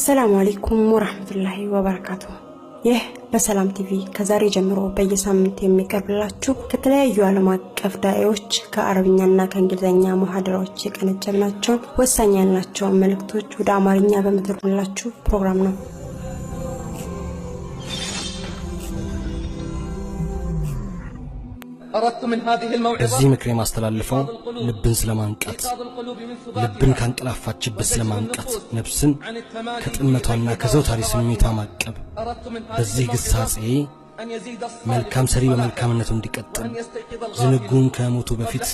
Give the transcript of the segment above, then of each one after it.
السلام عليكم ورحمة الله وبركاته። ይህ በሰላም ቲቪ ከዛሬ ጀምሮ በየሳምንቱ የሚቀርብላችሁ ከተለያዩ ዓለም አቀፍ ዳዒዎች ከአረብኛና ከእንግሊዝኛ ሙሐደራዎች የቀነጨብናቸውን ወሳኝ ያልናቸውን መልእክቶች ወደ አማርኛ በመተርጎምላችሁ ፕሮግራም ነው። በዚህ ምክር የማስተላልፈው ልብን ስለማንቃት፣ ልብን ካንቀላፋችበት ስለማንቃት፣ ነፍስን ከጥመቷና ከዘውታሪ ስሜቷ ማቀብ። በዚህ ግሳጼ መልካም ሰሪ በመልካምነቱ እንዲቀጥል፣ ዝንጉን ከሞቱ በፊት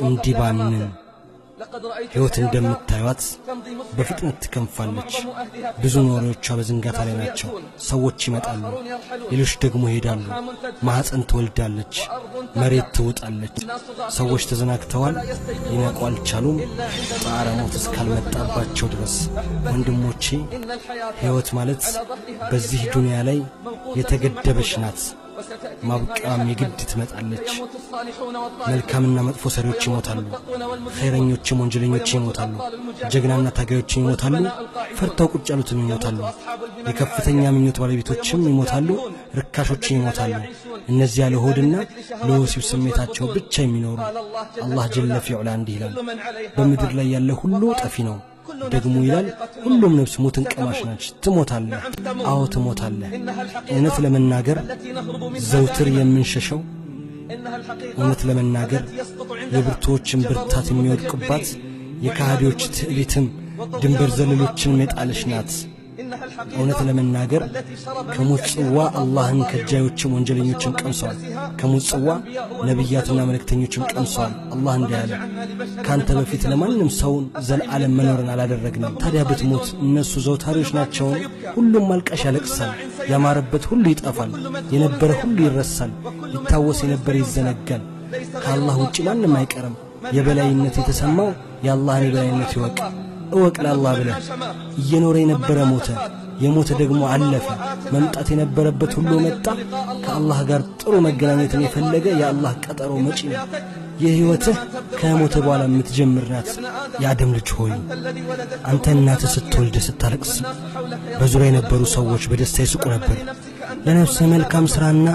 እንዲባንን። ሕይወት እንደምታዩት በፍጥነት ትከንፋለች። ብዙ ነዋሪዎቿ በዝንጋታ ላይ ናቸው። ሰዎች ይመጣሉ፣ ሌሎች ደግሞ ይሄዳሉ። ማኅፀን ትወልዳለች፣ መሬት ትውጣለች። ሰዎች ተዘናግተዋል፣ ሊነቁ አልቻሉም፣ ጣረ ሞት እስካልመጣባቸው ድረስ። ወንድሞቼ፣ ሕይወት ማለት በዚህ ዱንያ ላይ የተገደበች ናት። ማብቂያዋም የግድ ትመጣለች። መልካምና መጥፎ ሰሪዎች ይሞታሉ። ኸይረኞችም ወንጀለኞችም ይሞታሉ። ጀግናና ታጋዮችም ይሞታሉ። ፈርተው ቁጭ ያሉትም ይሞታሉ። የከፍተኛ ምኞት ባለቤቶችም ይሞታሉ። ርካሾችም ይሞታሉ። እነዚያ ለሆድና ለወሲብ ስሜታቸው ብቻ የሚኖሩ። አላህ ጀለ ፊዑላ እንዲህ ይላል፣ በምድር ላይ ያለ ሁሉ ጠፊ ነው። ደግሞ ይላል፣ ሁሉም ነፍስ ሞትን ቀማሽ ናች። ትሞታለህ። አዎ ትሞታለህ። እውነት ለመናገር ዘውትር የምንሸሸው፣ እውነት ለመናገር የብርቱዎችን ብርታት የሚወድቅባት፣ የካሃዲዎች ትዕቢትም ድንበር ዘለሎችን የጣለች ናት። እውነት ለመናገር ከሞት ጽዋ አላህን ከጃዮችም ወንጀለኞችም ቀምሰዋል። ከሞት ጽዋ ነቢያትና መልእክተኞችም ቀምሰዋል። አላህ እንዲህ አለ፣ ካንተ በፊት ለማንም ሰውን ዘለዓለም መኖርን አላደረግንም። ታዲያ ብትሞት እነሱ ዘውታሪዎች ናቸውን? ሁሉም አልቃሽ ያለቅሳል። ያማረበት ሁሉ ይጠፋል። የነበረ ሁሉ ይረሳል። ይታወስ የነበረ ይዘነጋል። ከአላህ ውጭ ማንም አይቀርም። የበላይነት የተሰማው የአላህን የበላይነት ይወቅ። እወቅ ለአላህ ብለህ። እየኖረ የነበረ ሞተ፣ የሞተ ደግሞ አለፈ። መምጣት የነበረበት ሁሉ መጣ። ከአላህ ጋር ጥሩ መገናኘትን የፈለገ የአላህ ቀጠሮ መጪ ነው። የሕይወትህ ከሞተ በኋላ የምትጀምር ናት። የአደም ልጅ ሆይ፣ አንተ እናትህ ስትወልድ ስታለቅስ በዙሪያ የነበሩ ሰዎች በደስታ ይስቁ ነበር። ለነፍስህ መልካም ሥራና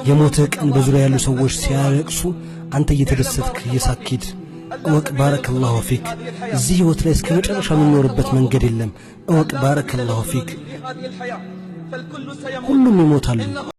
የሞትህ ቀን በዙሪያ ያሉ ሰዎች ሲያለቅሱ አንተ እየተደሰትክ እየሳቅክ እወቅ። بارك الله فيك። እዚህ ሕይወት ላይ እስከ መጨረሻ የምንኖርበት መንገድ የለም። እወቅ። بارك الله فيك። ሁሉም ይሞታሉ።